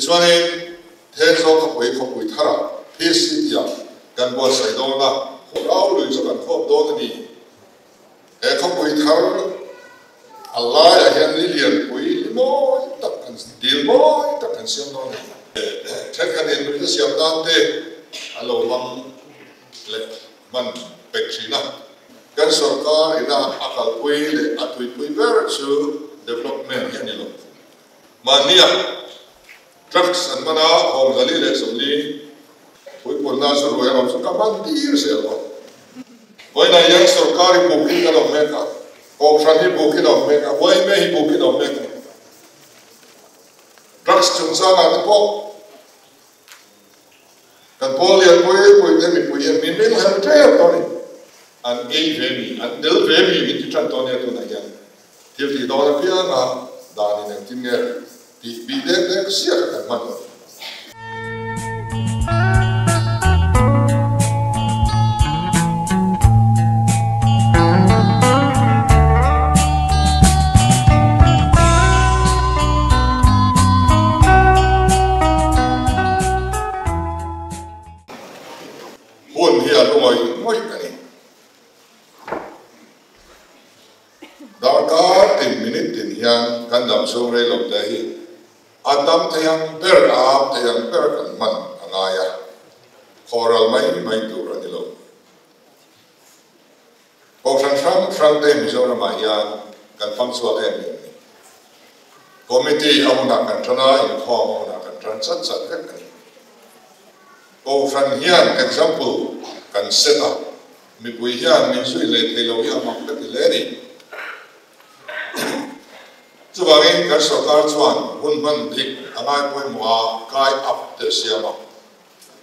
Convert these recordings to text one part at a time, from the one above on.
Tichuanin, Thenzawl khawpui khawpui tharah Peace City-ah kan buatsaih dawn a, Rau lui chu kan khuap dawn a ni. He khawpui thar a laiah hian ni lianpui li mawi tak kan dil mawi tak kan siam dawn a ni. Thenkhat in nuihna siam nan te a lo hmang leh hman pek thin a. Kan sorkar ina a kalpui leh a tuipui ber chu development hi a ni lo. Mahnia drugs an man a, Hawngzali leh Sawmli puipunna chu ruai ram chu ka man tir zel bawk. Vawiinah hian sorkar hi bukin kan awm mek a, kohhran hi bukin a awm mek a, yma hi bukin a awm mek a ni. Drugs chungchangah te pawh kan pawl lian pui pui te mipui hian min ring hlel tep tawh a ni. An ei ve mi, an tel ve mi min ti tan tawh nia tunah hian. Thil tih dawn apianga danin engtin nge tih bih dek dek siak a kan hman lo. Hun hi a lungawi ngawih a ni. Darkar tin minute tin hian kan dam chhung rei lo te hi a dam thei ang ber, a am thei ang ber kan hman a ngai a, khawhral mai mai tur a ni lo. Kohhran hrang hrang te Mizoramah hian kan fang chhuak em em a ni. Committee a hunah kan tan a, inkhawm a hunah kan tan chat chat vek a ni. Kohhran hian example kan set a, mipui hian min zui hlei thei lo hi a mak ka ti hle a ni. Chuvangin kan sorkar chuan hun hman dik a ngai pawimawh a, kai up te siam a.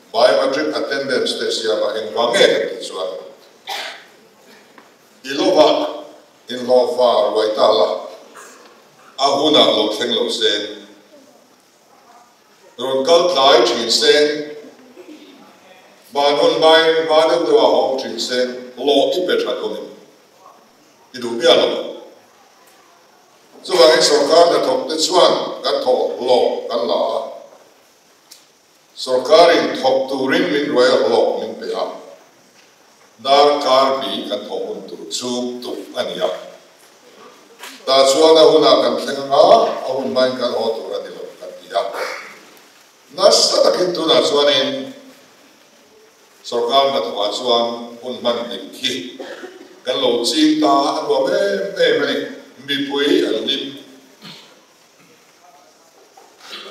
Biometric attendance te siama engvang nge kan tih chuan i lovah inhlawhfa ruai ta la, a hunah lo thleng lo sen, rawn kal tlai thin sen, van hun hmain hma deuh deuha hawng thin sen, hlawh i pe tha dawn em? I duh miah lo. Chuvangin sorkar hnathawk te chuan kan thawh hlawh kan la a. Sorkarin thawk turin min ruai a hlawk min pe a, darkar bi kan thawh hun tur chu tuk a ni a. Tah chuan a hunah kan thleng anga a hun hmain kan haw tur a ni lo kan ti a. Nasa takin tunah chuanin sorkar hnathawkah chuan hun hman dik hi kan lo ching ta a nuam em em a ni. Mipui an hlim.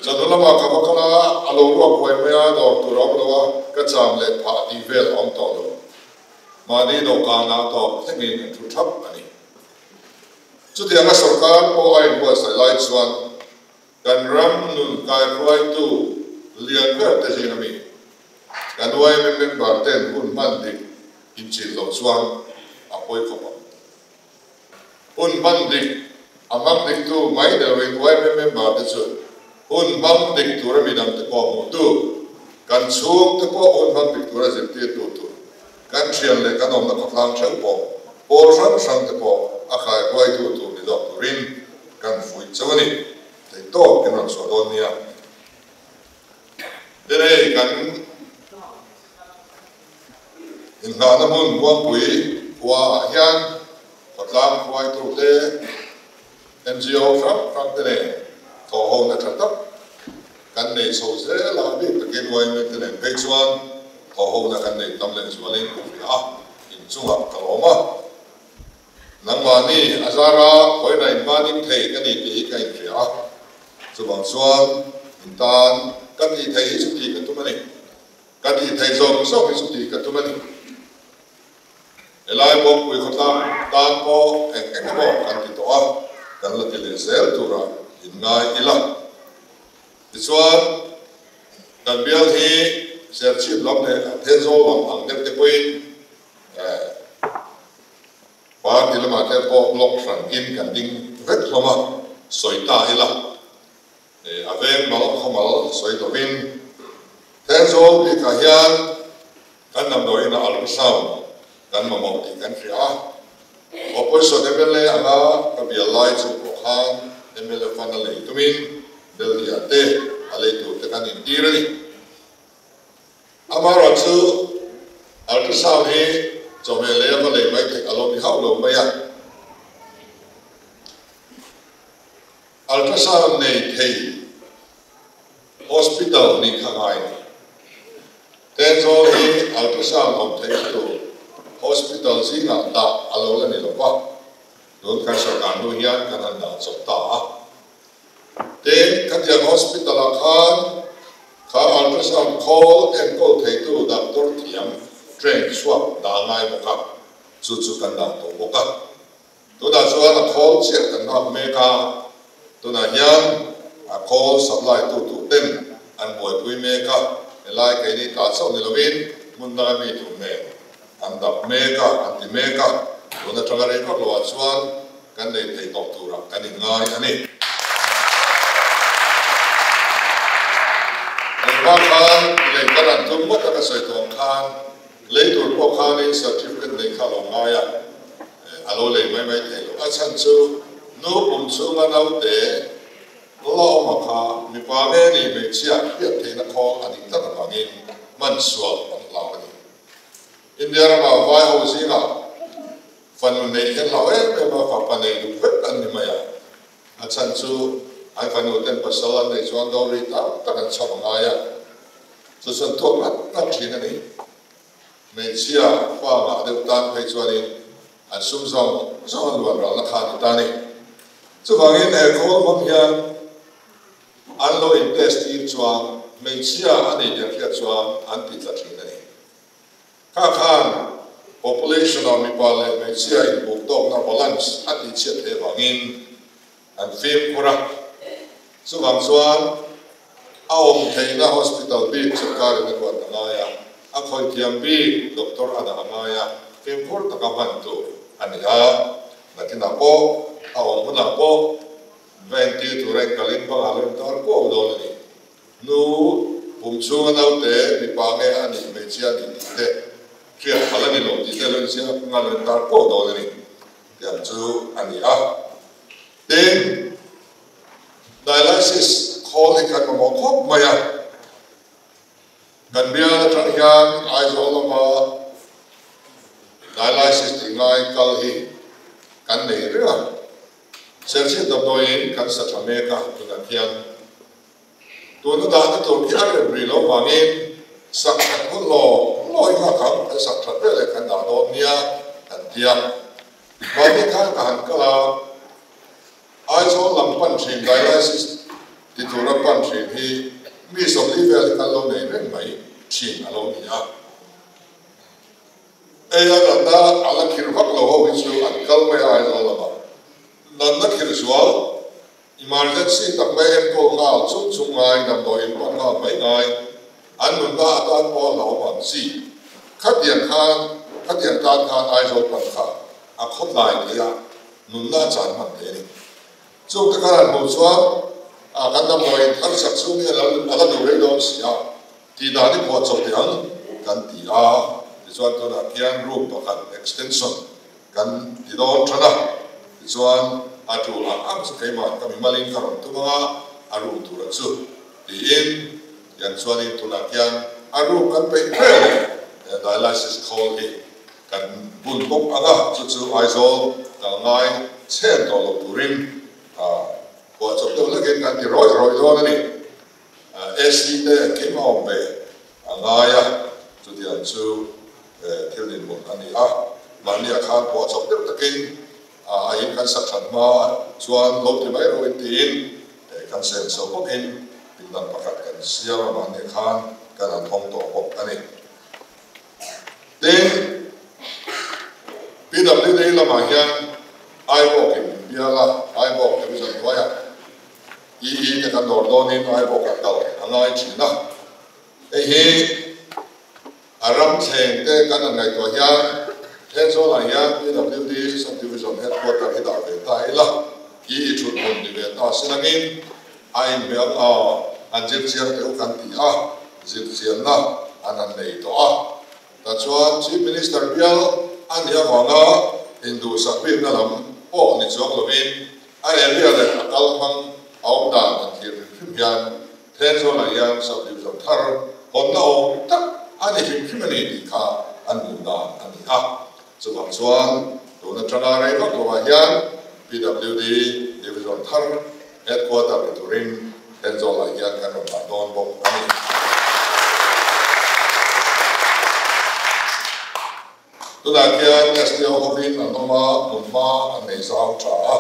Chawhnu lamah ka va kal a, a lo ruak huai mai a, dawr tur a awm lo a, ka cham leh phah tih vel a awm tawh lo. Mahni dawhkanah tawp thlengin an thu thap a ni. Chutianga sorkar pawh a inbuatsaih lai chuan kan ram nun kaihruaitu lian ber te zing ami kan yma member ten hun hman dik inchilh loh chuan a pawi khawp ang. Hun hman dik a hmang diktu mai ni loin yma member te chu hun hmang dik tura midang te pawh hmuhtu, kan chhung te pawh hun hmang dik tura zirtirtu tur, kan thian leh kan awmna khawtlang theuh pawh pawl hrang hrang te pawh a khaihuaitu tur ni zawk turin kan fuih chauh a ni. Theihtawp in rawn chhuah dawn nia. Tin hei kan inngahna hmun Muangpui khua ah hian khawtlang hruaitute, NGO hrang hrang te nen thawhhona tha tak kan nei chho zel a, bik takin yma te nen phei chuan thawhhona kan nei tam leh zualin ka hria a, inchungah ka lawm a. Nangmahni a zara khawina in hmaning thei ka ni tih hi ka inhria a, chuvang chuan in tan ka tih theih hi chu tih ka tum a ni. Ka tih theih zawng zawng hi chu tih ka tum a ni. Helai Bawngpui khawtlang tan pawh eng eng emaw kan ti tawh a, kan la ti leh zel tura in ngai ila. Tichuan, kan bial hi Serchhip lam leh Thenzawl lam ang deuh te pawhin Party lamah te pawh block hran in kan ding vek hlawm a, sawi ta ila a veng mal khawmal sawi lovin Thenzawl bikah hian kan damdawiin a ultrasound kan mamawh tih kan hria a, Opposition mla anga ka bial lai chung pawh khan mla fund a lei tumin Delhi ah te a lei tur te. kan intir a ni. Amaherawhchu, ultrasound hi chawhmeh lei a va lei mai theih a lo ni hauh lo mai a. Ultrasound nei thei hospital nih kha ngai a ni. Thenzawl hi ultrasound awm theihna tur hospital zingah dah a lo la ni lo va, tun kan sorkar hnu hian kan han dah chawp ta a. Tin, khatiang hospital ah khan kha ultrasound khawl enkawl theitu doctor thiam train chhuak dah a ngai bawk a, chu chu kan dah tawh bawk a. Tunah chuan a khawl chiah kan nghak mek a, tunah hian a khawl supply tu tur ten an buaipui mek a, helai keini tah chauh ni lovin hmun danga mi tur nen an dap mek a, an ti mek a, tun atanga rei vak loah chuan kan nei thei tawh turah kan inngai a ni. Engvang khan lei kan an tum ngawt a ka sawi tawh ang khan lei tur pawh khanin certificate nei kha a lo ngai a, a lo lei mai mai thei lo. A chhan chu nu pum chhunga naute la awm a kha mipa nge ni hmeichhia hriat theihna khawl a nih tlat avangin hman sual an hlau a ni. India rama vai ho zingah Fanu neih hi hlau em em a, fapa nei duh vek an ni mai a. A chhan chu an fanu ten pasal an neih chuan dawri tam tak an chham a ngai a, chu chuan tuak ngat ngat thin a ni. Hmeichhia fa ngah deuh tan phei chuanin an sum zawng zawng an luan ralna kha a ni ta a ni. Chuvangin he khawl hmang hian an lo in test tir chuan hmeichhia a nei tih an hriat chuan an ti tla thin a ni. Kha khan population ah mipa leh hmeichhia inbuk tawkna balance a tihchhiat theih avangin an fimkhur a. Chuvang chuan a awm theihna hospital bik sorkarin a ruat a ngai a, a khawih thiam bik doctor a dah a ngai a, fimkhur taka hman tur a ni a. Nakinah pawh a awm hunah pawh va entir tura inkalin bangah lo intar kuau dawn a ni. Nu pum chhunga naute mipa nge a nih hmeichhia a nih tih te hriat phal a ni lo tih te lo inziak nghal lo intar pawh dawn a ni tih ang chu a ni a. Tin, dialysis khawl hi kan mamawh khawp mai a. Kan bial atang hian Aizawl lama dialysis tih ngai kal hi kan nei reng a. Serchhip damdawiin kan sa tha mek a tunah hian. Tuna dahna tur khi a rem rih loh vangin sak that hun law law i nghak ang, kan sak that vel leh kan dah dawn nia kan ti a. Mahni khan ka han kal a, Aizawl lam pan thin dialysis ti tura pan thin hi mi 40 vel hi kan lo nei reng mai thin a lo ni a. Ei a natna a la khirh vak lo ho hi chu an kal mai a Aizawl lamah. Natna khirh zual Emergency tak mai enkawl nghal chung chung ngai, damdawi in pan nghal mai ngai, an nunna atan pawh a hlauhawm ang chi. Khatiang khan, khatiang tan khan Aizawl pan kha a khawtlai thei a, nunna a chan hman thei a ni. Chung te khan an hmuh chuan a kan damdawi in thar sak chhung hi a la duh rei dawn si a, tih dan i phuah chawp teh ang kan ti a, tichuan tunah khian room pakhat extension Kan ti dawn than a, tichuan a tul ang ang chu keimah ka mimalin ka rawn tum ang a, a room tura chu tiin tiang chuanin tunah khian a room kan peih vel leh dialysis khawl hi kan bun bawk ang a, chu chu Aizawl kal ngai chhen tawh lo turin phuah chawp deuh hlekin kan ti rawih rawih dawn a ni. AC te engkim a awm ve a ngai a, chutiang chu thil dinhmun a ni a. Mahniah khan pawh chawp deuh takin a in kan sak that hma chuan lo ti mai rawh in tiin kan sem chho bawkin pindan pakhat kan siam a, mahniah khan kan han hawng tawh bawk a ni. Tin, PWD lamah hian Aibawk in bial a, Aibawk Division hnuaiah EE te kan dawr dawnin Aibawk ah kal a ngai thin a. Hei hi a ram thleng te kan han ngaihtuah hian Thenzawl ah hian PWD Sub-Division Headquarter hi dah ve ta ila, EE thut hmun ni ve ta se langin a inhmel a an zir chiang teuh kan ti a, zir chianna an han nei tawh a. Tachuan Chief Minister bial a nih avanga induhsak bikna lam pawh ni chuang lovin a area leh a kal hmang a awm dan an thlir hrim hrim hian Thenzawlah hian Sub-Division thar hawnna awm tak a ni hrim hrim a ni tih kha an hmuh dan a ni a. Chuvang chuan tun atanga rei vak lovah hian PWD Division thar Headquarter ni turin Thenzawlah hian kan rawn dah dawn bawk a ni. Tunah khian SDO hovin an awm a, hmunhma an nei zau tha a,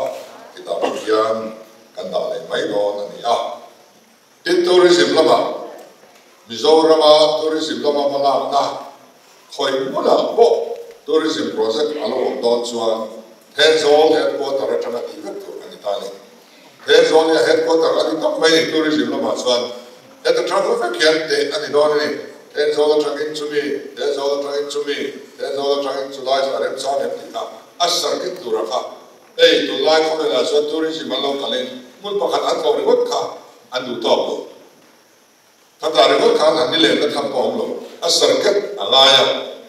khitah pawh khian kan dah leh mai dawn a ni a. Tin, tourism lamah, Mizorama tourism lama hmalakna khawi hmunah pawh tourism project a lo awm dawn chuan Thenzawl headquarter atanga tih vek tur a ni ta a ni. Thenzawl hi a headquarter a ni tak mai ni tourism lamah chuan heta tha vek vek hian teh a ni dawn a ni. Thenzawl atangin chumi, Thenzawl atangin chumi, Thenzawl atangin chulai chu a remchang em tih kha a circuit tura kha Hei, tunlai khawvelah chuan tourism an lo kalin hmun pakhat an tlawh ringawt kha an duh tawk lo. Khatah ringawt khan an nilenna tham pawh a awm lo. A circuit a ngai a,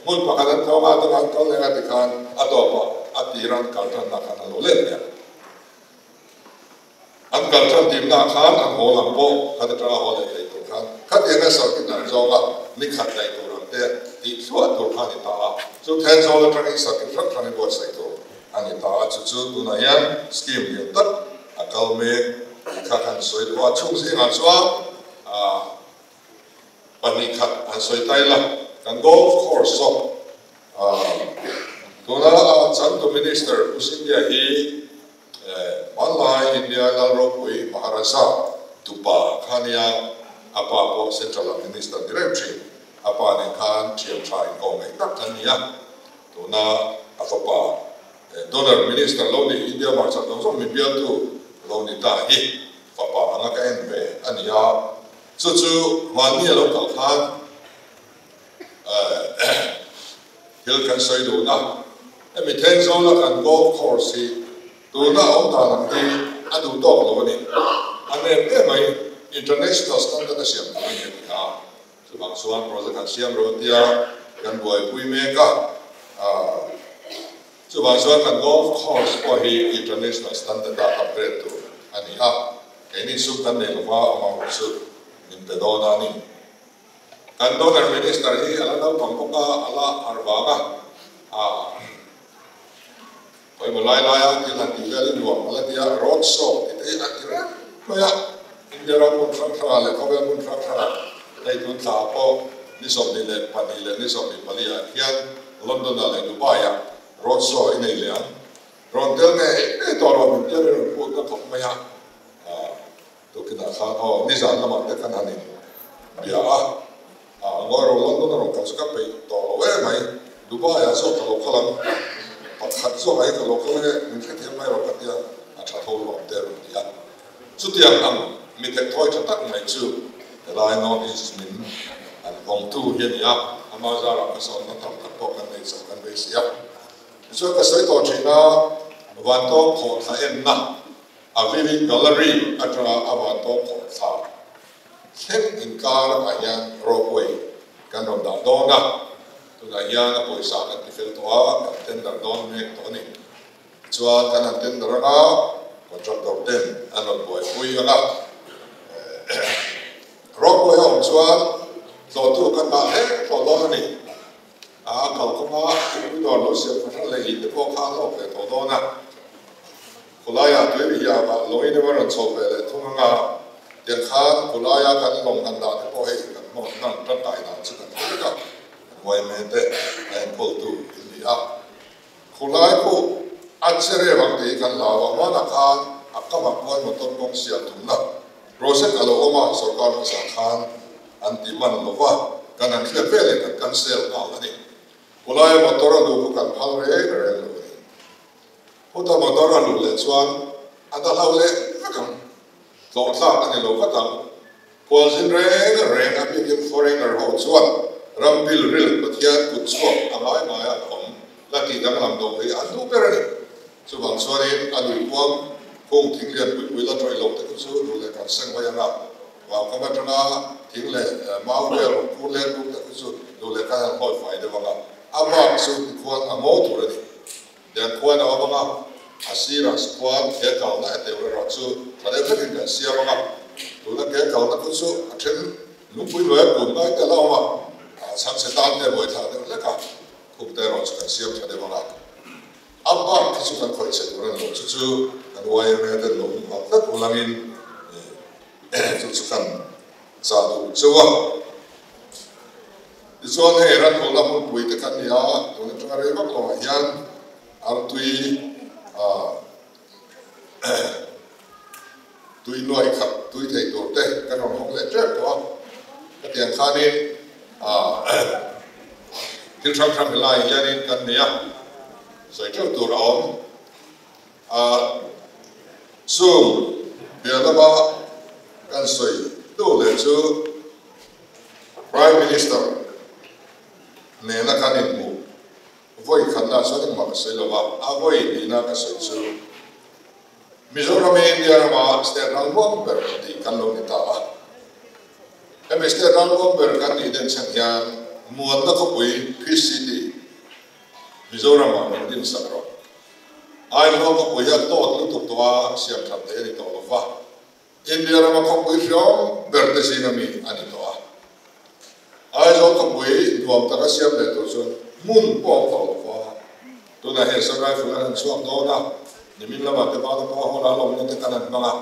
hmun pakhat an tlawh a, tunah an kal leh a tikhan a tawpah a tir an kal tanna khan an lo let leh a. An kal tan timna khan an haw lam pawh khat atanga haw leh thei tur khan khatianga circuit an zawng a, ni khat daih tur ang te tih thluah tur kha a ni ta a. Chu Thenzawl atangin circuit hrang hrangin buatsaih tur a ni ta a, chu chu tunah hian scheme lian tak a kal mek tih kha kan sawi duh a, chung zingah chuan pahnih khat han sawi ta ila, kan golf course zawk tuna chantu Minister Pu Singdia hi hmanlai India lal ropui Maharaja tupa kha nia, a pa pawh Central ah Minister ni reng thin, a pa nen khan thian tha inkawm ngei tak an ni a. Tuna a fapa Donor Minister lo ni India hmarchhak zawng zawng min bialtu lo ni ta hi fapa anga ka en ve a ni a, chu chu hmanni a lo kal khan thil kan sawi dun a, hemi Thenzawl a kan golf course hi tuna a awm dan ang hi a duh tawk lo a ni, a nep em mai, international standard a siam tur a ni a ti a. Chuvang chuan project an siam ro tia kan buaipui mek a, chuvang chuan kan golf course pawh hi international standard a upgrade tur a ni a, keini sum kan nei lova amah erawh chu min pe dawn a ni. Kan donor minister hi a la naupang bawk a, a la harh vang a, Pawimawh lai laia thil han tih velin nuam a la ti a, road show ti te hi a ti reng mai a, India ram hmun hrang hrangah leh khawvel hmun hrang hrangah hei tun thla pawh ni 22 leh ni 24 ah hian London ah leh Dubai ah road show i nei leh ang. Rawn tel ngei ngei tawh lo min tia rilru put na khawp mai a, tukinah khan aw nizan lamah te khan han in bia a. A ngawi ro London a rawn kal chu ka peih tawh lo em mai, Dubai ah zawk ka lo kal ang, pakhat zawk ah hi ka lo kal ange, min hrethiam mai rawh ka tia, a tha tho luam te rawn ti a. Chutiang ang mi thekthawih tha tak mai chu helai North East min an vawngtu hi a ni a, ama zarah hmasawnna tam tak pawh kan nei chauh kan beisei a. Tichuan ka sawi tawh thin a, Vantawng khawhthla enna a Vivid Gallery atanga a Vantawng khawhthla Thleng inkar ah hian ropeway kan rawn dah dawn a, tunah hian a pawisa kan ti fel tawh a, kan tender dawn mek tawh a ni. Tichuan kan han tender ang a, contractor ten an rawn buaipui ang a, ropeway a awm chuan tlawhtu kan dah hlek tawh dawn a ni. A kalkawnga thingpui dawr lo siam fahran leh in te pawh kha an awk ve tawh dawn a. Khawlaiah tui ri hiam ah lawngin emaw rawn chho ve leh thung anga, tiang khan khawlaia kan lawng han dah te pawh hei kan hmang hman tangkai dan chu kan hre vek a, kan uaime te a enkawltu in ni a. Khawlai pawh a che rep ang tih hi kan hlau a, hmanah khan a kamah khuan motor kawng siam tumna project a lo awm a, sorkar hmasa khan an ti hman lo va, kan han hriat ve leh kan cancel nghal a ni. Khawlaia motor a luh kha kan phal reng reng lo a ni. Khuta motor a luh leh chuan a dahlo leh vek ang. Tlawhthlak a ni lo vat ang. Khualzin reng reng a bikin foreigner ho chuan ram bil ril Pathian kut chhuak a ngai ngai a awm la tih danglam dawh hi an duh ber a ni. Chuvang chuanin a lui kuam khung thing lian pui pui la tawih lo te khu chu duh leh kan seng mai ang a, vangkam atanga thing leh mau vel rawn kur leng luk te khu chu duh leh kan han hawi fai deuh ang a, a bak chu tikhuan a ngaw tur a ni. Tiang khuan a awm ang a, a sirah khuan he kalna e teuh erawh chu tha deuh hlekin kan siam ang a. Tuna ke kalna khu chu a then lungpui hnuaia kun ngai te a la awm a, chhangchhe tan te buaithlak deuh hlek a, khum te erawh chu kan siam tha deuh ang a. A bak khi chu kan khawih chhe tur a ni lo, chu chu kan YMA ten lo hmu nghal tlat ulangin chu chu kan zah duh chauh a. Tichuan hei ranhawlna hmunpui te kan ni a, tun atanga rei vak loah hian artui tui nuai khat tui thei tur te kan rawn hawng leh tep tawh a, hetiang khanin thil hrang hrang helaiah hianin kan nei a, sawi teuh tur a awm. Chung piah lama kan sawi duh leh chu Prime Minister nena kan inhmuh vawi khatna chuan engmah ka sawi lo va, a vawi hnihna ka sawi chu Mizoram hi India rama state ralmuang ber tih kan lo ni ta a. Hemi state ralmuang ber kan nih den chhan hian Muanna khawpui, Peace City, Mizoramah min din sak rawh. Aizawl khawpui hi a tawt lutuk tawh a, siam that theih a ni tawh lo va. India rama khawpui hriawm ber te zinga mi a ni tawh a. Aizawl khawpui nuam taka siam leh tur chuan hmun pawh a awm tawh lo va. Tunah hian Assam Rifle an han chhuak dawn a, nimin lamah te Vanapa Hall a lawmna te kan han hmang a.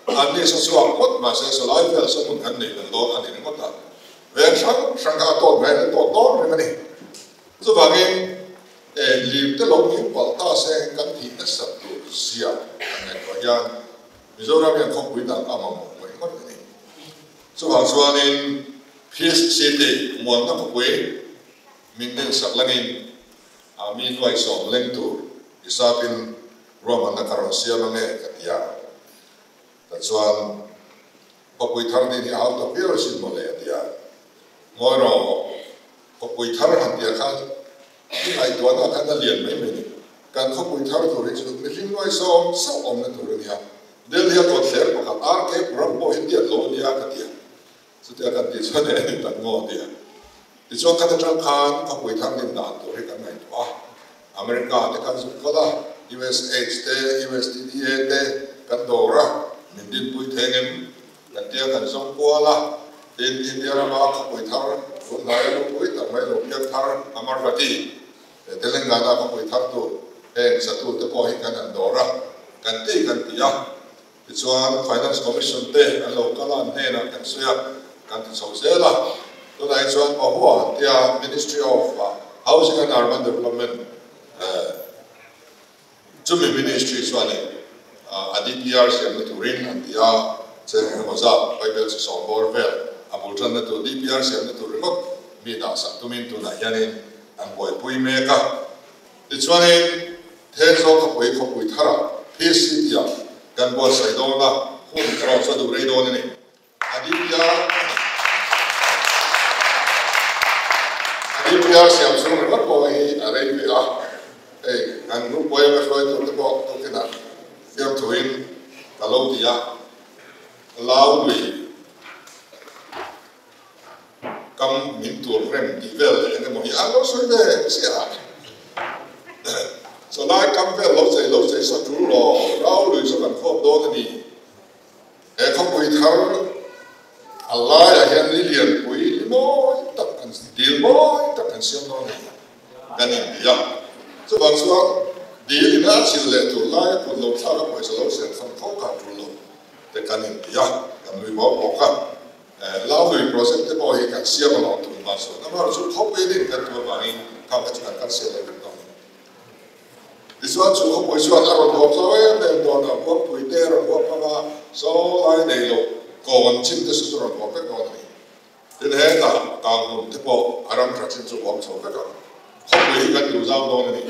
Anni sa chhuak ngawt mahse sawlai vel sa hmun kan nei belh dawn a ni ringawt a. Veng hrang hrang kha a tawt mai an tawt dawn reng a ni. Chuvangin lim te lo hlim palh ta se kan thih nasat tur zia kan ngaihtuah hian Mizoram hian khawpui dang a mamawh ngawih ngawt a ni. Chuvang chuanin Peace City muanna khawpui min dinsak langin a mi nuaihsawm leng tur hisapin ruahmanna ka rawn siam ange ka ti a. Tah chuan khawpui thar din hi a hau ta viau asin mawle a ti a. Ngawi rawh, khawpui thar han tih ah khan i ngaihtuahna ah khan a lian mai mai ni. Kan khawpui thar tur hi chu mihring nuaihsawm sauh awmna tur a nia. Delhi a kawtthler pakhat RK Puram pawh hi tiat lo a nia ka ti a. Chutia kan tih chuan e ni tak maw a ti a. Tichuan khat atang khan khawpui thar din dan tur hi kan ngaihtuah a. America te kan zuk kal a, USH te, USTDA te kan dawr a, min dinpui theng em kan tia kan zawng kual a. Tin, India rama khawpui thar tun hnaia ropui tak mai lo piang thar Amarvati Telangana khawpui thar tur heng satu te pawh hi kan han dawr a, kan ti kan ti a. Tichuan, Finance Commission te an lo kal a, an hnenah kan sawi a, kan ti chho zel a. Tunah hi chuan Mahua an tia Ministry of Housing and Urban Development chumi Ministry chuanin a DPR siamna turin an ti a, cheng engemaw zat Bible chi sawm bawr vel a bul tanna tur DPR siamna tur ringawt mi dahsak tumin tunah hianin an buaipui mek a. Tichuanin, Thenzawl khawpui khawpui tharah Peace City-ah kan buatsaih dawn a, hun erawh chu a duh rei dawn a ni. A DPR A DPR siam chhung ringawt pawh hi a rei ve a, hei kan group YMA hruaitute pawh tukinah fiamthuin ka lo ti a, Lau lui. Kam min tur rem tih vel leh eng emaw hi an lo sawi ve chiah a. Chawlai kam vel lo chei lo chei sa tul law, rau lui chu kan khawp dawn a ni. He khawpui thar a laiah hian ni lianpui ni mawi tak kan dil mawi tak kan siam dawn a ni kan inti a. Chuvang chuan dil ina a chhilh leh tur laia kut lo thlak a pawisa lo sen tham tho kha tul lo te kan inti a, kan nui bawk bawk a. Laului project te pawh hi kan siam a lawm tum hma chuan amaherawhchu khawpui din kan tum avangin khang kha chu kan kal siam leh vek dawn a ni. Tichuan chu khawpui chuan a rawn huap zau em em dawn a, Buangpui te a rawn huap hmang a, saw lai nei lo kawn chin te chu rawn huap vek dawn a ni. Tin hetah Kanghmun te pawh a ram tha chin chu huam chho vek ang. Khawpui hi kan duh zau dawn a ni.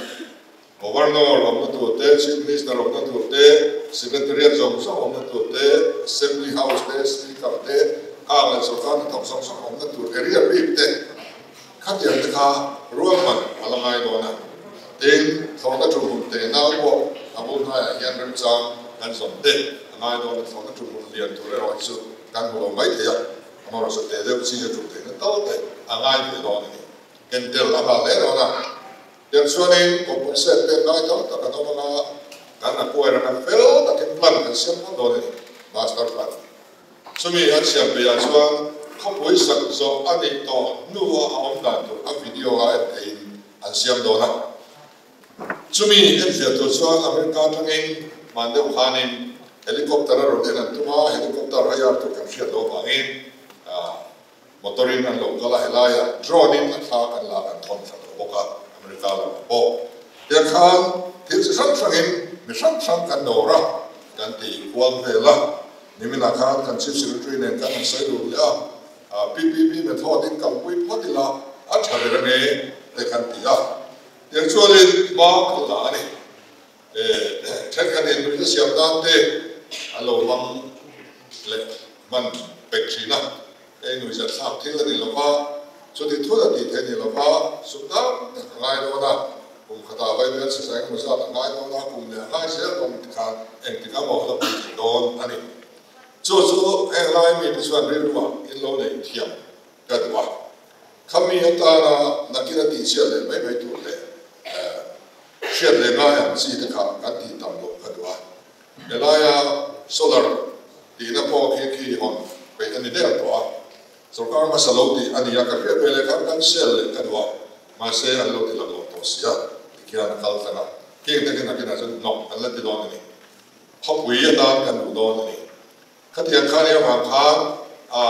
Governor awmna tur te, Chief Minister awmna tur te, Secretariat zawng zawng awmna tur te, Assembly House te, Speaker te, khang leh sorkar hnathawk zawng zawng awmna tur area bik te, khatiang te kha ruahman a la ngai dawn a. Tin, thlawhna ṭum hun teh nau pawh a bul hnaiah hian remchang kan zawm te a ngai dawn a, thlawhna ṭum hun lian tur erawh hi chu kan hmu lo mai thei a, amaherawhchu teh deuh chi a ṭum theihna tal te a ngai ve dawn a ni. Kentel a nghah hle dawn a. Tiang chuanin compensate pek ngai tam tak an awm anga, kan acquire anga fel takin plan kan siam phawt dawn a ni, master plan. Chumi an siam peihah chuan khawpui sak zawh a nih tawh hnua a awm dan tur a video a en theihin an siam dawn a. Chumi enfiah tur chuan America atangin hman deuh khanin helicopter a rawn en an tum a, helicopter hire tur kan hriat loh avangin motor in an lo kal a, helaiah drone in a thla kan lak an thawn thla tawh bawk a, America lamah pawh. Tiang khan thil chi hrang hrangin mi hrang hrang kan dawr a, kan ti kual vel a. Niminah khan kan Chief Secretary nen khan an sawi dun leh a, PPP method in kalpui phawt ila a tha ber ange te kan ti a. Tiang chuanin hma kan la a ni. Thenkhat in nuihna siam nan te an lo hmang leh hman pek thin a, hei nuihzat thlak thil a ni lo va, chuti thut a tih theih a ni lo va, sum tam tak a ngai dawn a, kum khatah vaibel chhe zai emaw zat a ngai dawn a, kum leh a ngai zel dawn ti khan engtik a maw la pui thei dawn a ni. Chu chu heng lai mite chuan rilruah in lo neih thiam ka duh a, khami atana nakin a tihchhiat leh mai mai tur leh hriat leh ngai ang chi te kha kan tih tam loh ka duh a. Helaia solar tihna pawh khi khi hawn peih a ni der tawh a, sorkar hmasa lo tih a ni a, ka hriat ve leh khan kan sel leh ka duh a, mahse an lo ti lang lo tawh si a, tikhian a kal tlang a, khing te khi nakinah chuan hnawk an la ti dawn a ni, khawpui atan kan duh dawn a ni. Khatiang khan i avang khan a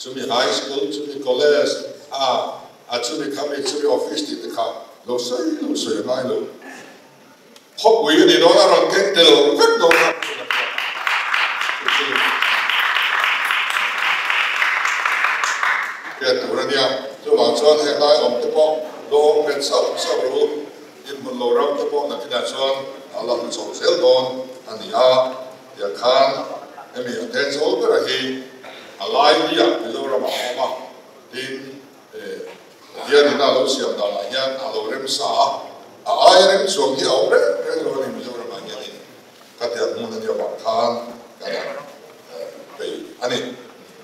chumi high school, chumi college a a chumi khami, chumi office tih te kha lo sawi lo sawi a ngai lo. Khawpui a ni dawn a rawn keng tel vek dawn a hriat tur a nia. Chuvang chuan heng lai awm te pawh lo awm nghet sauh sauh rawh u. Inhmun lo ram te pawh nakinah chuan a la hlu chho zel dawn a ni a. Tiang khan hemi a Thenzawl bera hi a lai biak Mizoramah a awm a, tin Pathian in a lo siam danah hian a lo rem sa a, a aia rem chuang hi a awm reng reng lo a ni Mizoramah hianin khatiang hmun a nih avang khan kan han bei a ni.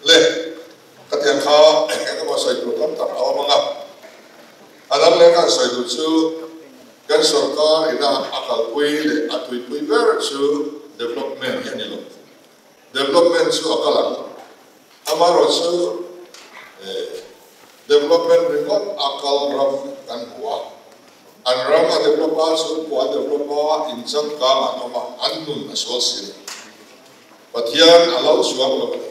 Le khatiang kha eng emaw sawi tur tam tak a awm ang a, a dang leh kan sawi duh chu Kan sorkar ina a kalpui leh a tuipui ber chu development hi a ni lo. Development chu a kal ang. Amaherawh chu development ringawt a kal ram kan hmu a. An ram a develop a, chhungkua a develop a, inchangkang an awm a, an nun a sual si lo. Pathian a lo chuang lo a ni.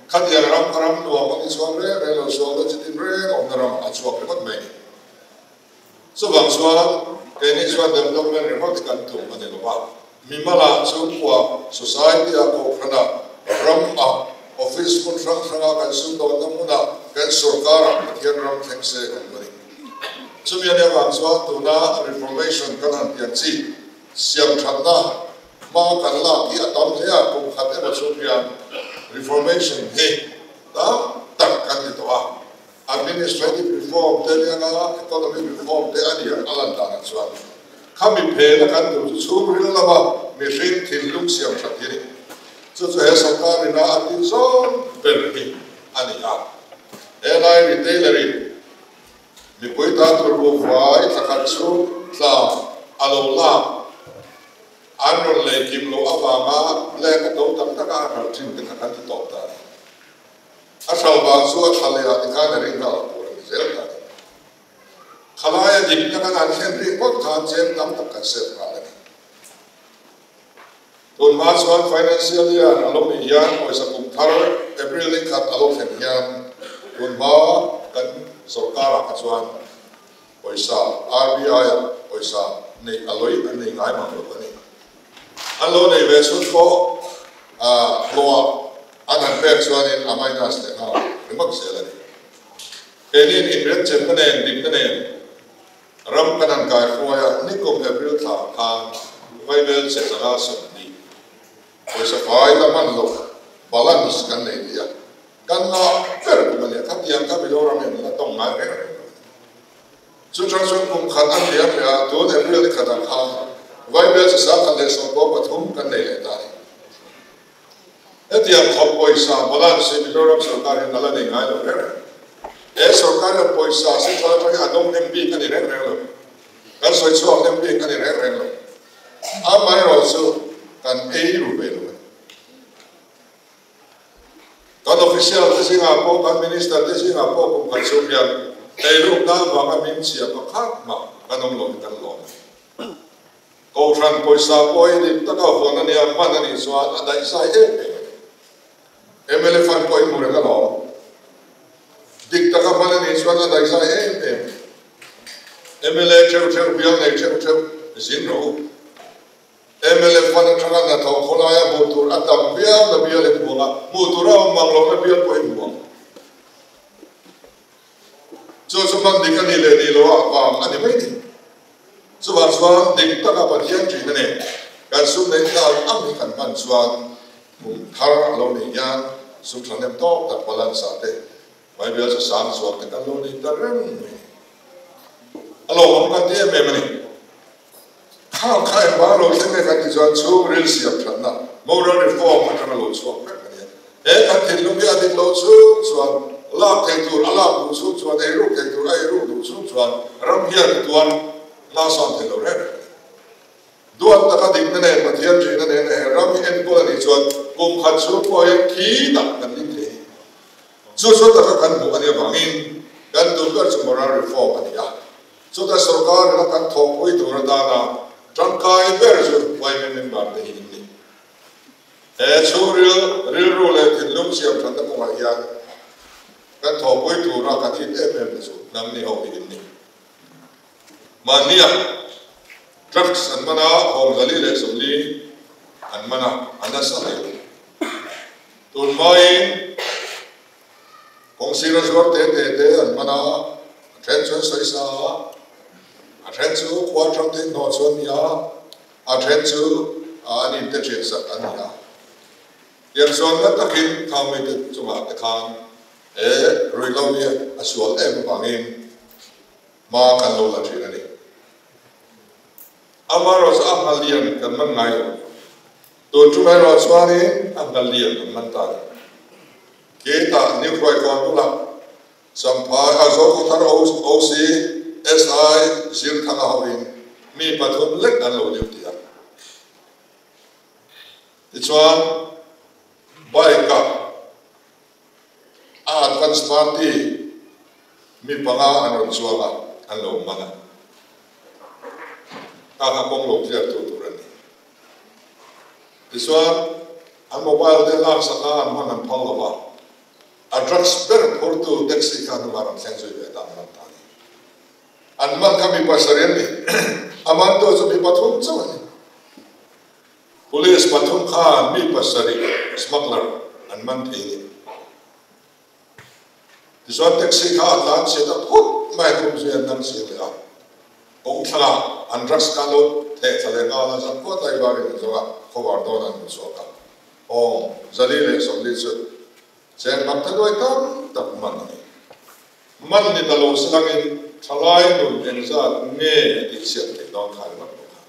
Khatiang ram kha ram nuam a ni chuang reng reng lo, sualna chitin reng awmna ram a chhuak ringawt mai a ni. Chuvang chuan keini chuan development ringawt hi kan tum a ni lo va, mimala, chhungkua, society-a, kohhrana, rama, office hmun hrang hranga kan sumdawnna hmuna kan sorkara Pathian ram thleng se kan duh a ni. Chumi a nih avang chuan tuna reformation kan han pian chi siam thatna hma kan lak hi a tam hle a, kum khat emaw chhung hian reformation hi tam tak kan ti tawh a. Administrative reform te anianga economic reform te a nia a lan danah chuan khami phena kan duh chu chhungril lama mihring thinlung siam that hi a ni. Chu chu he sorkar ina a tih zawng ber hi a ni a. Helai retailer in mipui ta tur buhfai thla khat chhung tla a lo lak an rawn lei kim loh avanga black a to tak taka a hralh thin te kha kan ti tawp ta a ni. A hral vang chu a thla leh ah tikhan a ring nghal tur a ni zel ta a ni. Khalaia dikna kan han thlen rih ngawt khan chen tam tak kan sep nghal a ni. Tun hma chuan financial year a lo nih hian pawisa kum thar April ni khat a lo thlen hian tun hma kan sorkar ah kha chuan pawisa RBI ah pawisa neih a lawih an nei ngai mang lo a ni. An lo nei ve chhun pawh hlawh an han pek chuanin a minus leh nghal ringawt zel a ni. Keiniin inrenchenna nen dikna nen ram kan han kai hruai a, nikum April thla khan Vaibel che zanga 20 pawisa fai la hman loh balance kan nei thei a, kan ngah ber kum a nia, khatiang kha Mizoram in la tawng ngai reng reng lo a ni. Chu chang chuan kum khat a hliam leh a, tun April ni khatah khan Vaibel chi 1013 kan nei leh ta a ni. Hetiang khawp pawisa balance hi Mizoram sorkar hian a la nei ngai lo reng reng. He sorkar hian pawisa central atangin a dawng hnem bik a ni reng reng lo. Kan sawi chhuak hnem bik a ni reng reng lo. Amaherawhchu kan ei ru ve lo a ni. Kan official te zingah pawh, kan minister te zingah pawh kum khat chhung hian eirukna avanga min chhia pakhat mah kan awm lo hi kan lawm a ni. Kohhran pawisa pawh hi dik taka vawn a nia, hman a nih chuan a daihzai em em a ni. Mla fund pawh hi hmu reng alawm. Dik taka hman a nih chuan a daihzai em em a ni. Mla theuh theuh, bial nei theuh theuh zin rawh u. Mla fund atanga hnathawh khawlaia hmuh tur a tam viau na bial i hmu ang a, hmuh tur a awm mang lohna bial pawh i hmu ang. Chu chu hman dik a nih leh nih loh ah vang a ni mai ni. Chuvang chuan dik taka Pathian ṭin a ni. Kan sum neih nghal ang hi kan hman chuan kum thar a lo nih hian sum ṭhahnem tawk tak balance ah te Bible chu sang chuang te kan lo nei ta reng mai ni. A lawmawm kan ti em em a ni. Khang kha engvang lo thleng nge kan tih chuan chhungril siam thatna, moral reform, atanga lo chhuak vek a ni a. He kan thinlung hi a dik loh chhung chuan lak thei tur a lak duh chhung chuan, eiruk thei tur a eiruk duh chhung chuan ram hian a tuan ngasawn thei lo reng reng a ni. Duat taka dikna nen Pathian ṭihna nen he ram hi enkawl a nih chuan kum khat chhung pawh hian khi tak kan ding thei a ni. Chu chu taka kan hmuh a nih avangin kan tum ber chu moral reform a ni a. Chutah sorkar ina kan thawhpui tur atana tangkai ber chu YMA member te hi in ni. He chhungril rilru leh thinlung siam thatna kawngah hian kan thawhpui tura kan it em em te chu nangni ho hi in ni. Mahnia drugs an man a, hawmzali leh sawmli an man a, a nasa hle. Tun hmain Kawngsira zuar te te te an hman a, a then chu an sawisa a, a then chu khua atang te inhnawh chu an ni a, a then chu an in te thian sak an ni a. Tiang chuan na takin khang mite chungah te khan he ruihhlo hi a sual em avangin hma kan lo la thin a ni. Amaherawhchu a hma lian kan man ngai lo. Tun tum erawh chuanin a hna lian an man ta a ni. Keitah New Hruaikawn bulah Champhai a Zokhawthar OC SI Zirthanga hoin mi pathum lek an lo duty a. Tichuan bike-ah a Advance Party mi panga an rawn chuang a, an lo man a. Kha kha kawng lo clear tu tur a ni. Tichuan an mobile te laksak a an hman an phal lo va, a drugs ber phurtu taxi kha hnungah rawn thleng zui ve ta an man ta a ni. An man kha mi pasarih an ni. A mantu chu mi pathum chauh a ni. Police pathum khan mi pasarih smuggler an man thei a ni. Tichuan taxi kha a tlan chhiat a phut mai a tum zui an dang chiang leh a. Kawng thlangah an drugs kha an lo theh thla leh nghal a, zan khuat lai varin an zawng a, khawvar dawn an hmu chhuak a. Awm, 400 leh 40 chu cheng mak tha duai tam tak man a ni. Man ni ta lo silangin thalai nun engzat nge a tih chhiat theih dawn kha ringawt pawh kha.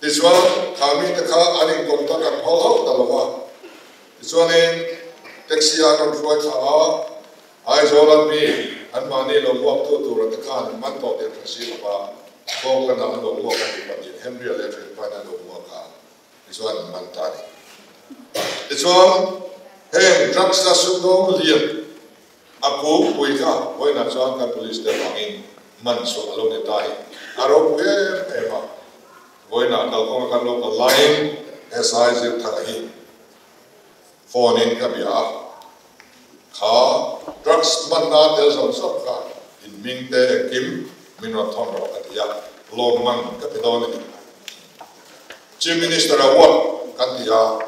Tichuan, kha mite kha an inkawm tak an phal hauh ta lo va. Tichuanin, taxi ah an rawn hruai thla a, Aizawl an mi anmahni lo hmuaktu tura te khan an man tawh tih an hre si lo va, Falkland-ah an lo hmuak a tih pahnih Henry-a leh a thianpain an lo hmuak a, tichuan an man ta a ni. Tichuan, heng drugs-a sumdawng lian a kungpui kha vawiinah chuan kan police te avangin man chhuah a lo ni ta hi a ropui em em a. Vawiinah kalkawnga kan lo kal laiin SI Zirthanga hi phone in ka bia a, kha drugs hmanna tel zawng zawng kha in hming te engkim min rawn thawn rawh ka ti a, lawmman ka ti dawn a ni. Chief Minister Award kan ti a,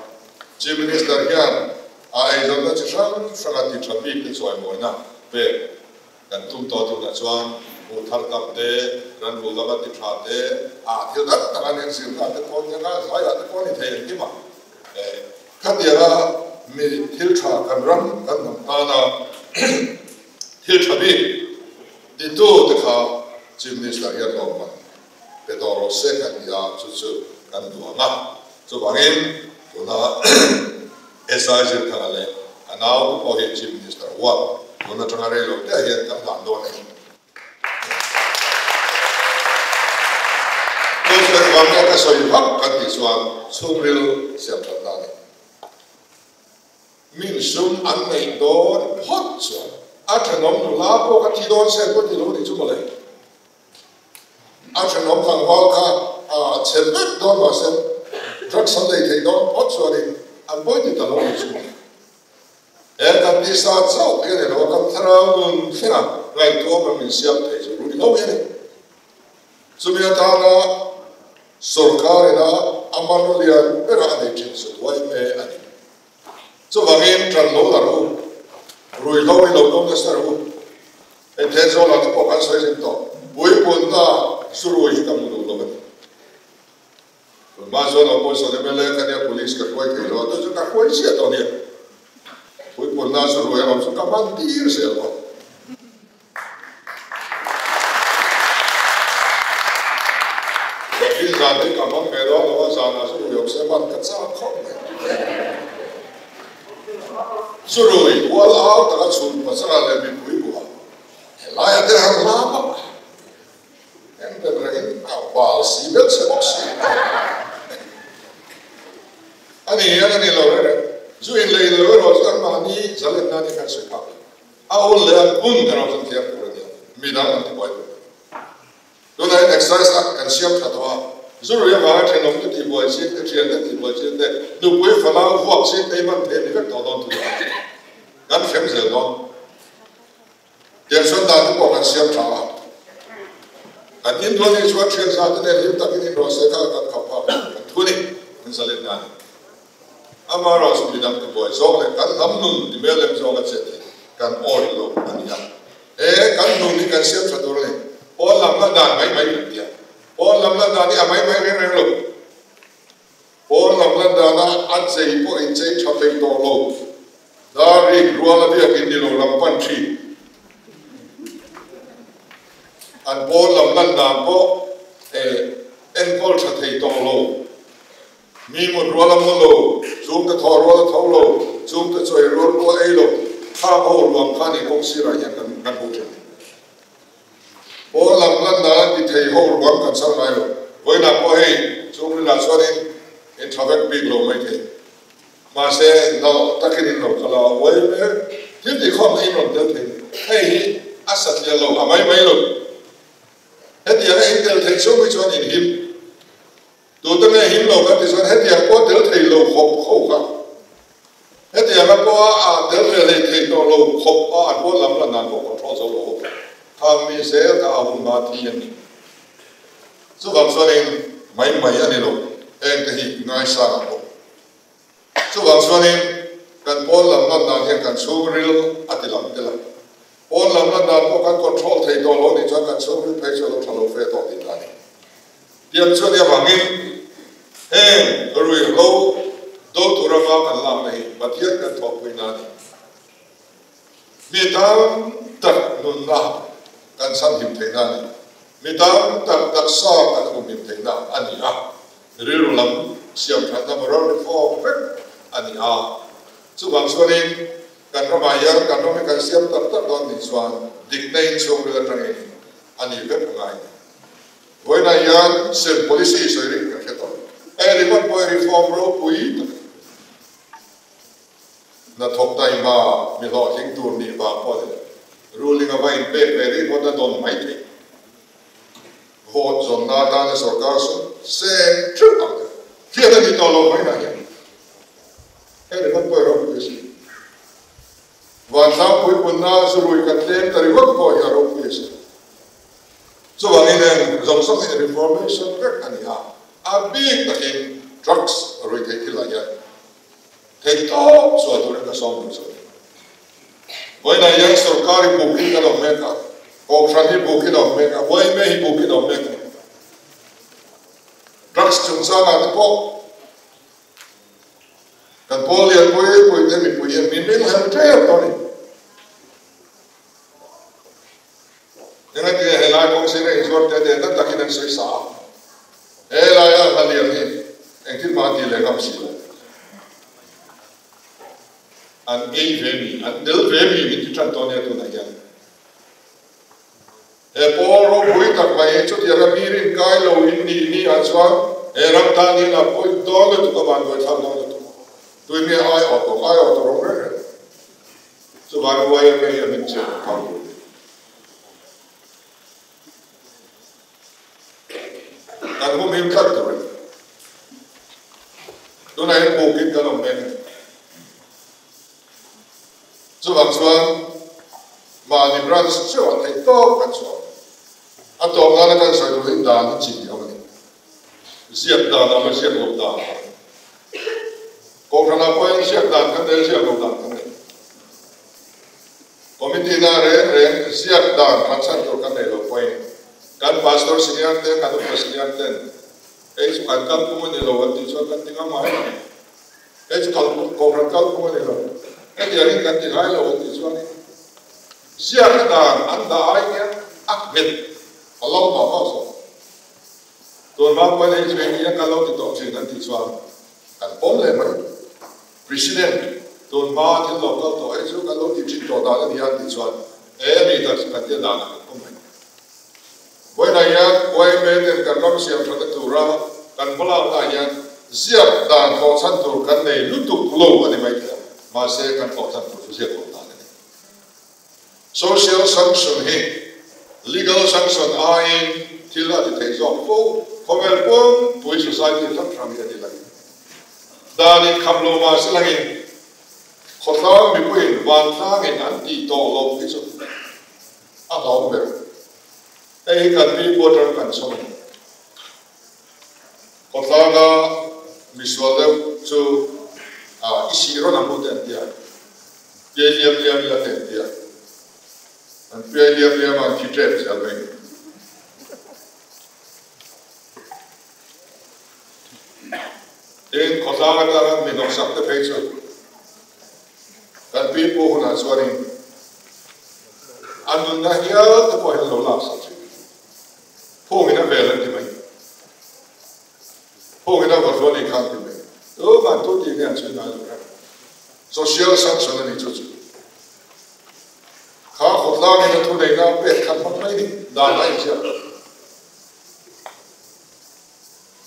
Chief Minister hian a eizawnna chi hrang hranga ti tha bik te chawimawina pek Kan tum tawh tunah chuan hmuh thar tam te, ranvul lama ti tha te, ah thil dang dang an inzirna te pawh nia nga zaiah te pawh a ni thei engkim a. Khatianga mi thil tha kan ram kan hnam tana thil tha bik titu te kha Chief Minister hian lawmman pe tawh rawh se kan ti a, chu chu kan duh ang a. Chuvangin tuna SI Zirthanga leh a nau te pawh hi Chief Minister huat tun atanga rei lo te hian kan hlan dawn a ni. Chu chu engvang nge ka sawi vak kan tih chuan chhungril siam that na a ni. Min sum an neih dawn phawt chuan a thenawm nula pawh ka thi dawn se pawh ti lo nih chu mawle. A thenawm tlangval kha a chhe vek dawn mahse drugs an nei thei dawn phawt chuanin an pawi ti ta lo nih chu mawle. He kan tisa chauh hi a ni lo a, kan thlarau nun thlenga ngaihtuahna min siam thei chu ruih lo hi a ni. Chumi atana sorkar ina a hmanraw lian berah a nei thin chu YMA a ni. Chuvangin ṭan lo la rawh u, ruihhlo hi lo dawm nasa rawh u. Hei Thenzawlah te pawh kan sawi zin tawh, puipunna zu rui hi ka hmu duh lo a ni. Tunhma chuan opposition mla ka nia police ka hruai thei lo a, chu chu ka hruai chiah tawh nia. Puipunna zu rui a awm chu ka man tir zel bawk. Tin zan hi ka hmang ve dawn lo a, zanah zu rui awm se hman ka chak khawp mai. Zu rui kual au taka chhun pasara leh mipui buah helaiah te han lam a, eng ber rengin a bal si bel che bawk si. A ni hian a ni lo reng reng, zu in leh in lo erawh chu anmahni zalen nan hi kan sawi phak lo. A hun leh an hun erawh chuan thiam tur a nia, midang an ti buai tur. Tunah hian exercise a kan siam tha tawh a, zu rui avanga thenawm te tihbuai ching te, thian te tihbuai ching te, nupui fanau vuak ching te hi hman theih a ni vek tawh dawn tunah kan hrem zel dawn. Tiang chuan dan te pawh kan siam tha a, kan induan hi chuan thian za te nen hlim takin inrawh se kha kan khap phak lo, kan thu a ni, kan zalen na a ni. Amaherawh chu midang ti buai zawk leh kan hnam nun ti mel lem zawk a chet hi kan awih lo a ni a. He kan nun hi kan siam tha tur a ni. Pawn lam lan dan mai mai kan ti a. Pawn lam lan dan hi a mai mai reng reng lo. Pawn lam lan dana a chei pawh inchei tha thei tawh lo. Dar rik rual a biakin ni lo lam pan thin. An pawn lam lan dan pawh enkawl tha thei tawh lo. Mi mut rual a mu lo, chungte thawh rual a tho lo, chungte chawi rual pawh a ei lo, khang ho ruang kha ni kawng sirah hian kan kan hmu thin. Pawn lam lan dan an ti thei ho ruang kan chhar ngai lo. Vawiinah pawh hei chhungrilah chuanin in tha vek bik lo mai thei. Mahse nalh takin in lo kal a, uai mek thil tih khawmna in rawn tel thei. Hei hi a satliah lo, a mai mai lo. Hetianga in tel theih chhung hi chuan in him. Tute nge him lo kan ti chuan hetiang pawh tel thei lo khawp ho kha. Hetianga pawha a tel ve hlei thei tawh lo khawp a an pawn lam lan dan pawh control zo lo ho kha. Khang mi zel kha a hun hma thi an ni. Chuvang chuanin mai mai a ni lo, hengte hi ngaisang ang bawk. Chuvang chuanin kan pawn lam lan dan hian kan chhungril a ti lam tel a. Pawn lam lan dan pawh kan control thei tawh lo nih chuan kan chhungril phei chu a lo tha lo fe tawh tihna a ni. Tiang chuan i avangin heng ruihhlo do tur anga kan lakna hi Pathian kan thawhpuina a ni. Mi tam tak nunna kan chhanhim theihna a ni. Mi tam tak taksa kan humhim theihna a ni a. Rilru lam siamthatna moral reform vek a ni a. Chuvang chuanin kan ramah hian kan ram hi kan siam tak tak dawn nih chuan dikna inchhungril atangin a ni vek a ngai a ni. Vawiinah hian sem policy sawi ring kan hre tawh. Hei ringawt pawh hi reform ropui tak a ni. Hnathawk taima mi hlawhtling tur nih vang pawh a ni lo. Ruling a va inpek ve ringawt a dawn mai theih. Vote zawnna atana sorkar sum seng theuh ang te hriat a ni tawh lo vawiinah hian. Hei ringawt pawh hi ropui a si. Vantlangpui punna zurui kan tlem ta ringawt pawh hi a ropui a si. Chuvangin heng zawng zawng hi reformation vek a ni a, a bik takin drugs rui theih thilah hian theih tawp chhuah turin ka sawm duh chu a ni. Vawiinah hian sorkar hi bukin kan awm mek a, kohhran hi bukin a awm mek a, yma hi bukin a awm mek a ni. Drugs chungchangah te pawh kan pawl lian pui pui te mipui hian min ringhlel tep tawh a ni. Engati helai kawng sir a inzuar te te nat takin an sawi sa a, helaia hla lian hi engtin mah a ti leh ngam si lo. An ei ve mi, an tel ve mi min ti tan tawh nia tunah hian. He pawl ropui tak mai hi chutianga mi rinkai lo in nih ni ah chuan he ram tan hian a pawi dawn lutuk a, vanduai thlak dawn lutuk. Tuin nge ai awh tur, ai awh tur awm reng reng. Chuvangin YMA hi a hming chiah kan phak tur a ni. Kan humhim tlat tur a ni. Tunah hian bukin kan awm mek a ni. Chuvang chuan mahni branch cheuh ah theih tawp kan chhuah. A tawp nana kan sawi duh hi dan hi chi ni awm a ni. Ziak dan a awm a, ziak loh dan a awm. Kohhranah pawhin ziak dan kan nei a, ziak loh dan kan nei. Committee na reng reng ziak dan kan chhan tur kan nei loh pawhin kan pastor senior te, kan upa senior ten hei chu kan kalphung a ni lo an tih chuan kan ti ngam ngai lo. Hei chu kal kohhran kalphung a ni lo, hetiangin kan ti ngai lo an tih chuanin ziak dan an dah ai hian a nghet a lo mah mah zawk. Tun hma pawhin hei chu hei hi a kal lo ti tawh thin an tih chuan kan pawm leh mai. President, tun hma thil lo kal tawh hei chu kan lo tih thin tawh dan a ni a an tih chuan e a ni tak chu kan tia danah kan pawm mai. Vawiinah hian YMA ten kan ram siam thatna tura kan hmalaknaah hian ziak dan hlawhchhan tur kan nei lutuk lo a ni maithei a, mahse kan hlawhchhan tur chu ziak loh dan a ni. Social sanction hi legal sanction aiin thil a ti thei zawk fo, khawvel pumpui society hrang hrang hi a ni langin dan inkham lo mahse langin khawtlang mipuiin vantlangin an tih tawh loh hi chu a hlauhawm ber. Hei hi kan pi quarter kan chhawm a ni. Khawtlanga misual deuh chu i sih rawn ang u te an ti a, piai liam liam ila te an ti a, an piai liam liam a an thi tep zel mai. Tin, khawtlang atanga mi hnawksak te phei chu kan pi pu hunah chuanin a nunna hial te pawh hian lo laksak thin. Phungin a vel an ti mai. Phungin a vaw ni kha an ti mai. Tuman tu tih nge an chhui ngai lo reng. Social sanction a ni chu chu. Kha khawtlangin a thuneihna a pek khan hmang mai ni. Dan a inziak lo.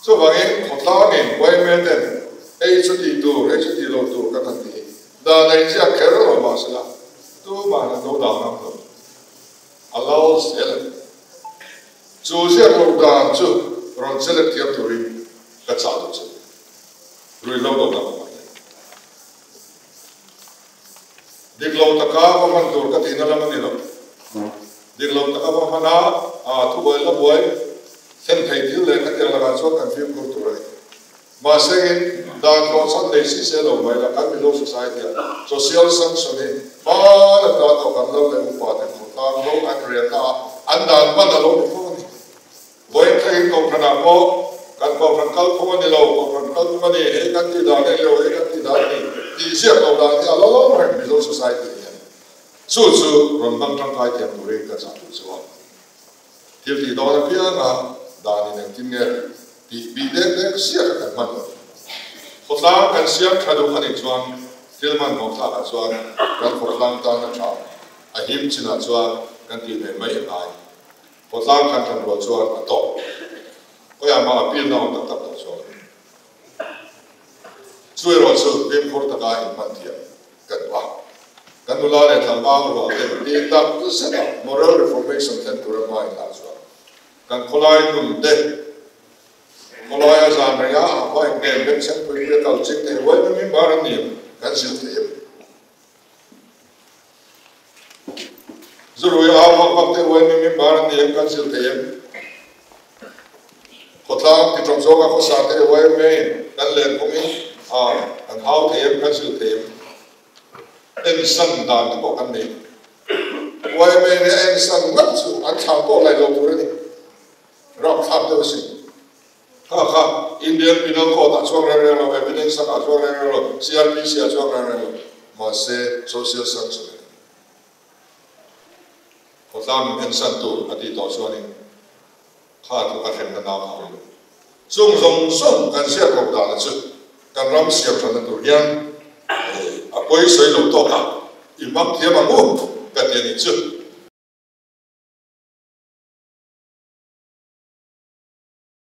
Chuvangin khawtlangin yma ten hei chu tih tur, hei chu tih loh tur kan han ti hi. Dan a inziak kher lo mahsela tuman an lo dah ngam lo. A lo zel a ni. Chu ziak loh dan chu rawn select thiam turin ka chah duh che. Ruihhlo do na awm a ni. Dik lo taka va hman tur ka tihna lam a ni lo. Dik lo taka va hman a, thubuai la buai thlen thei thil leh khatiang lakah chuan kan fimkhur tur a ni. Mahsengin, dan hlawhchhan nei si se lo mai la, kan Mizo Society-ah social sanction hi hmaan a ta tawh kan lo leh upa te khawtlang lo an rianna ah an dan hman a lo ni fo a ni. Vawiin thlengin kohhranah pawh kan kohhran kal phung a ni lo, kohhran kal phung a ni, hei kan tih dan a ni lo, hei kan tih dan a ni tih ziak lo dan hi a lo lo reng Mizo Society-ah hian. Chu chu rawn hmang tangkai thiam turin ka chah duh chu a. Thil tih dawn apianga danin engtin nge tih bih dek dek ziak a kan hman lo. Khawtlang kan siam tha duh a nih chuan thil hmanhmawh thlakah chuan kan khawtlang tan a tha, a him chinah chuan kan tih ve mai a ngai. Khawtlang kan tan rual chuan a tawp. Khawiah mah appeal na awm tak tak tawh chuan chu erawh chu fimkhur taka inhman thiam kan duh a. Kan nula leh tlangval rual te ti tak zet a moral reformation thlen tura hma in lak chuan kan khawlai nun te khawlai a zan reng a a bike nen bengchheng pui pui a kal ching thei huai mai mai bar an ni em kan zir thei em. Zurui au vak vak te huai mai mai bar an ni em kan zir thei em. Khawtlang ti tawng zawnga khawsa te huai mai kan len kawngin a kan hau thei em kan zir thei em. Ensan dan te pawh kan nei. YMA nih a ensan ngat chu an thlah pawh laih lo tur a ni. Rapthlak deuh a sin. Kha kha Indian Penal Code ah chuang reng reng lo, Evidence Act ah chuang reng reng lo, CRPC ah chuang reng reng lo. Mahse social sanction a ni. Khawtlang min ensan tur a tih tawh chuanin kha tluk a hremna nau kha awm lo. Chung zawng zawng kan ziak loh dana chu kan ram siam thatna tur hian a pawi sawi lo tawk a, i hmang thiam ang u ka ti a nih chu.